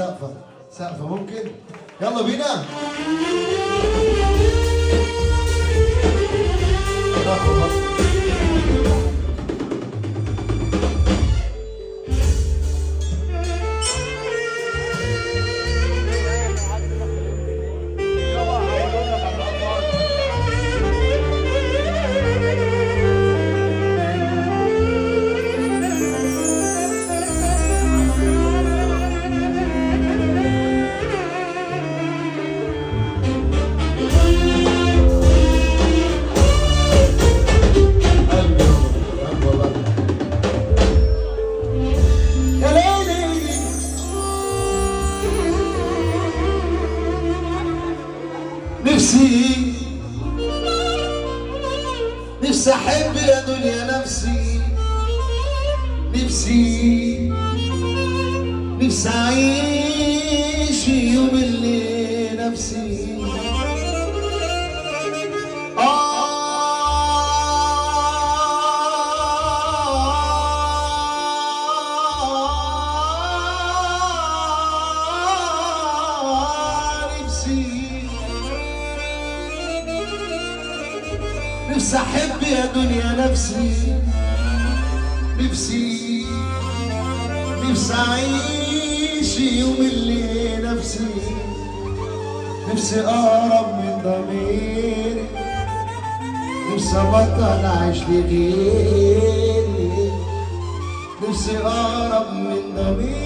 سقفه سقفه ممكن؟ يلا بينا. نفسي نفسي احب يا دنيا نفسي، نفسي نفسي اعيش يوم اللي نفسي. نفسي احب يا دنيا نفسي، نفسي نفسي اعيش يوم اللي نفسي، نفسي اقرب من ضميري، نفسي ابطل اعيش لغيري، نفسي اقرب من ضميري،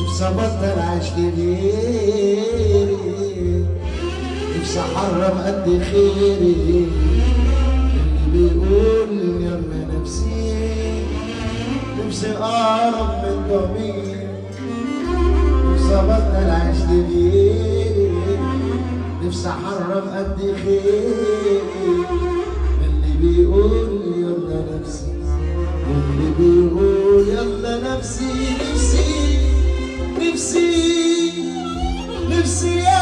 نفسي ابطل اعيش لغيري، نفسي احرم قد خيري اللي بيقول يلا نفسي، نفسي اقرب من ضميري، نفسي ابطل اعيش لغيري، نفسي احرم قد خيري اللي بيقول يلا نفسي، اللي بيقول يلا نفسي. نفسي نفسي نفسي يا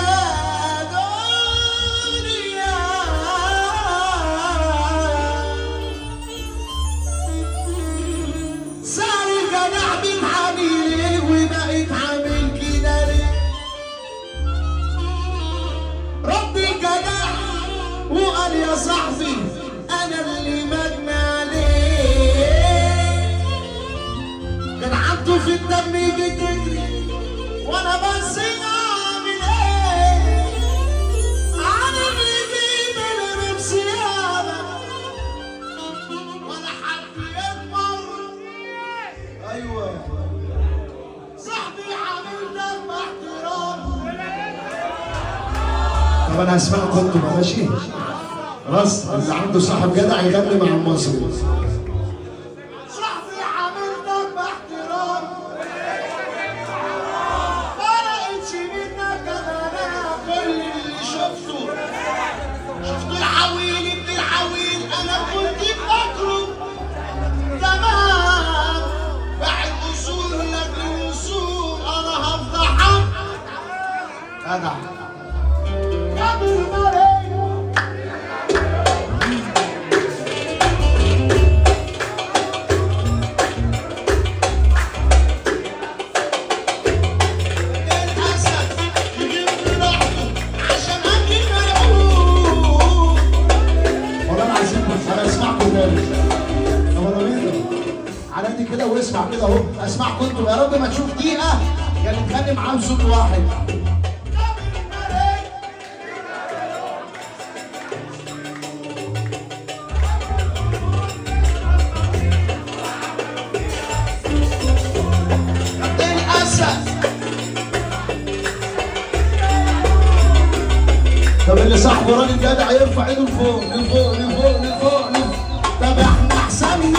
يا صاحبي انا اللي مجنى عليه، كان عنده في الدم بتجري وانا بس اعمل ايه؟ انا اللي جيت لنفسي انا ولا حد يكبر. ايوه صاحبي عاملنا باحترام. طب انا هسمعكم انتوا ماشي؟ خلاص اللي عنده صاحب جدع يغني مع المصري. صاحبي عاملتك باحترام، ما لقيتش منك انا كل اللي شفته، شفت العويل ابن العويل انا كنت فاكره تمام، بعد اصول لاجل وصول انا هفضحك جدع. كده واسمع كده اهو، اسمعكم انتوا يا رب ما تشوف دقيقة يعني تغني معاهم صوت واحد. طب اللي صاحبه راجل جدع يرفع ايده لفوق لفوق لفوق لفوق لفوق. طب احنا احسن من